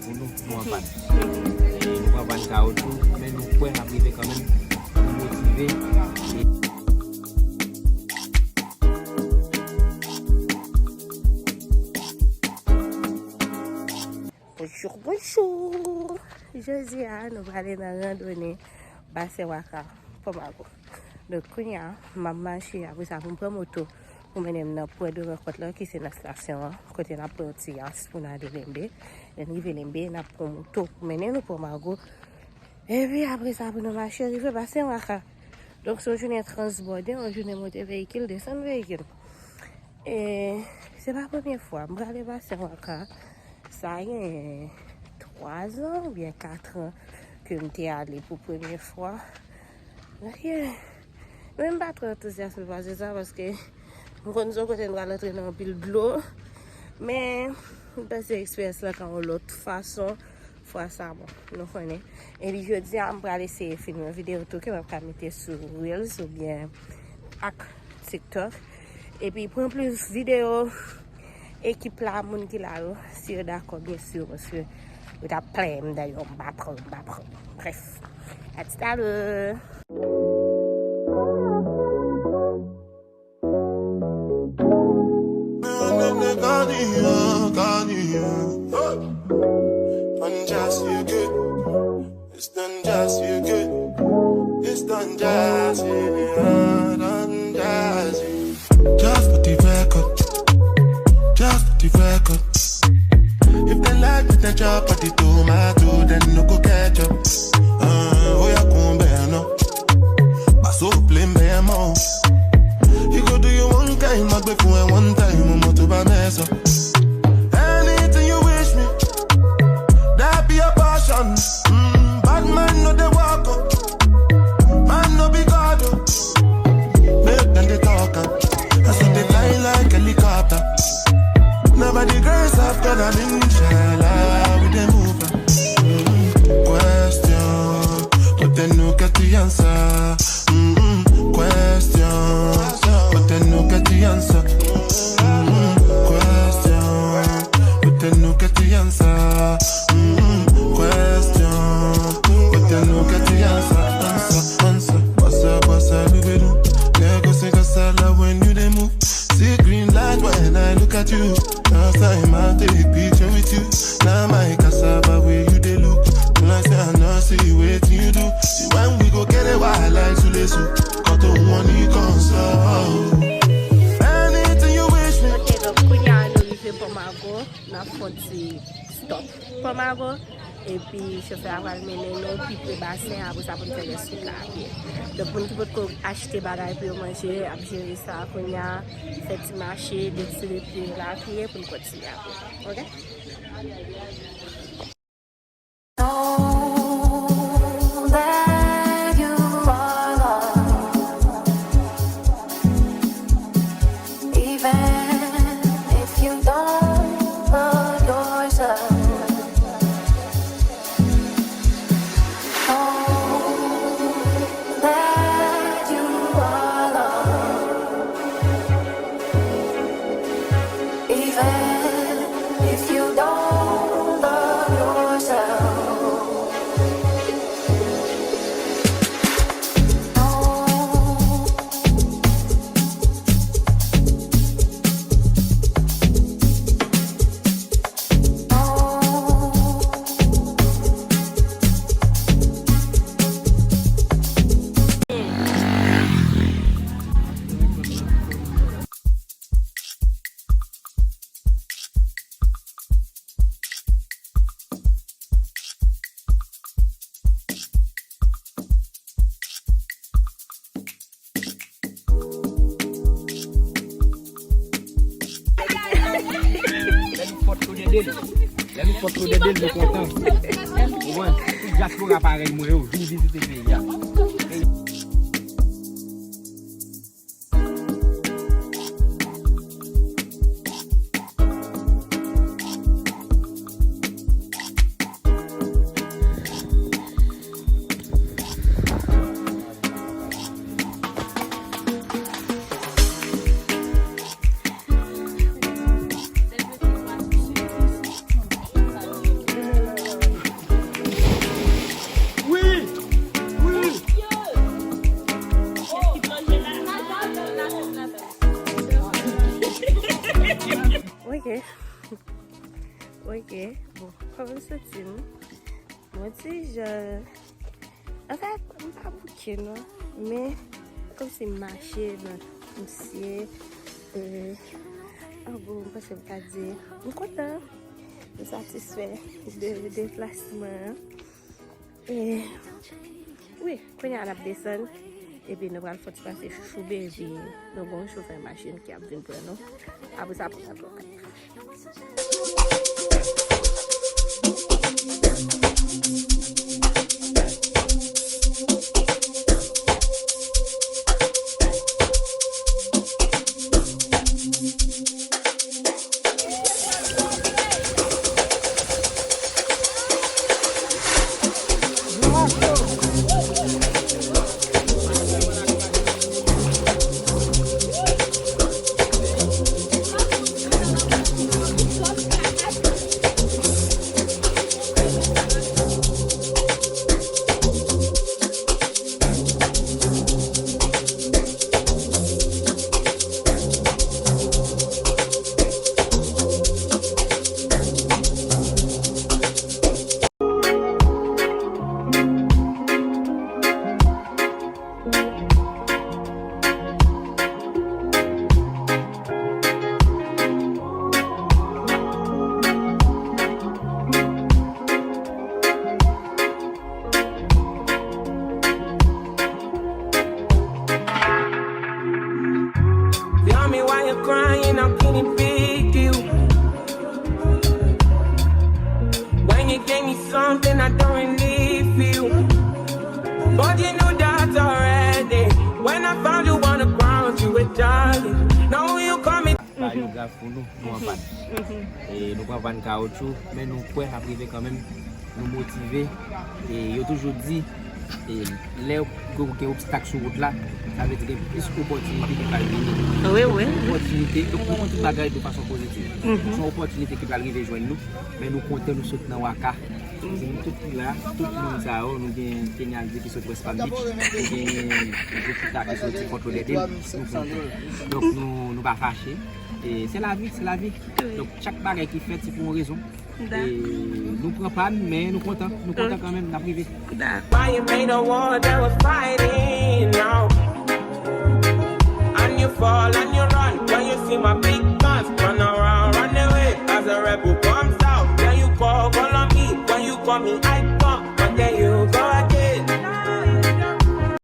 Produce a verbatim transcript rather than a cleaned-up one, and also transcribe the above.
Pou nou, nou an pann. E, nou pran pann kawoutchou, men nou kwè n ap rive kanmenm. Nou motive. E Bonjou, bonjou! Jodi a, nou prale nan randone Basen Waka, Pòmago. Donk, kounye a, m ap mache, apre sa, pou m pran moto, pou mennen m nan pwen de rankont lan, ki se nan estasyon an, kote n ap pran yon ti yas pou n ale Lenbe. Lè n rive Lenbe, n ap pran moto pou mennen nou Pòmago. Epi, apre sa, pou nou mache, rive Basen Waka. Donk, se yon jounen transbòde, yon jounen monte veyikil, desann veyikil. E se pa premye fwa m prale Basen Waka. Sa gen twa zan oubyen kat an ke m te ale pou premye fwa. Donk, yeah. Mwen, m pa twò antuzyas pou pase sa, paske m konn se yon kote m pral antre nan anpil dlo. Men, m panse eksperyans lan ka yon lòt fason. Fwa sa, bon, nou konnen. Epi jodi a, m pral eseye filme yon videyo tou ke m ap ka mete sou Reels oubyen ak TikTok. Epi pran plis videyo ekip la, moun ki la yo, si yo dakò, byen si, paske yo t ap plenyen m dayè, m pa pran, m pa pran. Bref, a tout à l'heure. Just put the record. Just put the record. If they like with the chop, but the tomato, then no go catch up. Uh, oh, yeah, come bear, no. Paso play me mo. You go do you one time, I be for one time, I'm to buy mess up. Anything you wish me, that be a passion. Mm, bad man no dey walk up. Man no be God, oh. Make them dey talk am. I saw they fly like helicopter. Now by the grace of God, I'm inshallah, we dey move. Question, but then no get the answer. Mm-mm. Question, but then no get the answer. Mm-mm. Question, but then no get the answer. Mm-mm. Question, but then no get the answer. Answer, answer. Bossa, bossa, doobidoo. Let go, sing a sala when you dey move. See green light when I look at you. Last time I take picture with you. Now my cassava where you dey look. Like say I no see wetin you do. See when we go get a wild like Sulesu. Quand on one he comes out. Anything you wish me. Ok, donk, kounye a nou rive Pòmago, n ap fè yon ti stop Pòmago. Epi chofè a pral mennen nou pi pre basen, apre sa pou n fè rès wout la a pye. Donk, moun ki potko achte bagay pou yo manje, ap jere sa kounye a, fè ti mache, detire pye yo la a pye pou n kontinye apre. Ok? Know that you are loved, even if you don't love yourself. Know that you are loved, even if you don't love yourself. Lè nou fòt tou de de l, lè nou fòt tou de de l, nou kontan. Ou konprann? Tout dyaspora parèy mwen yo, vin vizite peyi a. Tim. Mwen ti jan. Anfèt, m pa bouke non. Men, kòmsi m mache nan misye. E, an bon, m panse m ka di, m kontan. M satisfè de deplasman an. E, wi, kounye a n ap desann. Epi nou pral fè ti pase chouchou baby. Nou gen yon chofè machin ki ap vin pran nou. Apre sa, pou n ap Tell me why you're crying, how can it be you? When you gave me something I don't really feel. But you knew that already. When I found you on the ground, you were dying. Now you coming. Bayograf pou nou, nou an pann. E nou pran pann kawotchou, men nou kwè n ap rive kanmenm. Nou motive. E yo toujou di, e lè yo gen obstak sou wout la, sa vle di gen plis opòtinite ki pral vini. Wi, wi. Opòtinite, yo pran tout bagay de fason pozitiv. Se yon opòtinite ki pral rive jwenn nou, men nou kontan nou sot nan waka. Se nou tout ki la, tout moun sa yo, nou gen Kenny Aldi ki sot West Palm Beach, nou gen Jessica ki soti Fort Lauderdale, nou kontan. Donk nou, nou pa fache. E se lavi, se lavi. Donk chak bagay ki fèt, se pou yon rezon. E nou pran pa n, men nou kontan. Nou kontan kanmenm, n ap rive. Why you made a war that was fighting now? And you fall and you run. When you see my big guns, run around, run away. As a rebel comes out, then you call, call on me. When you call me, I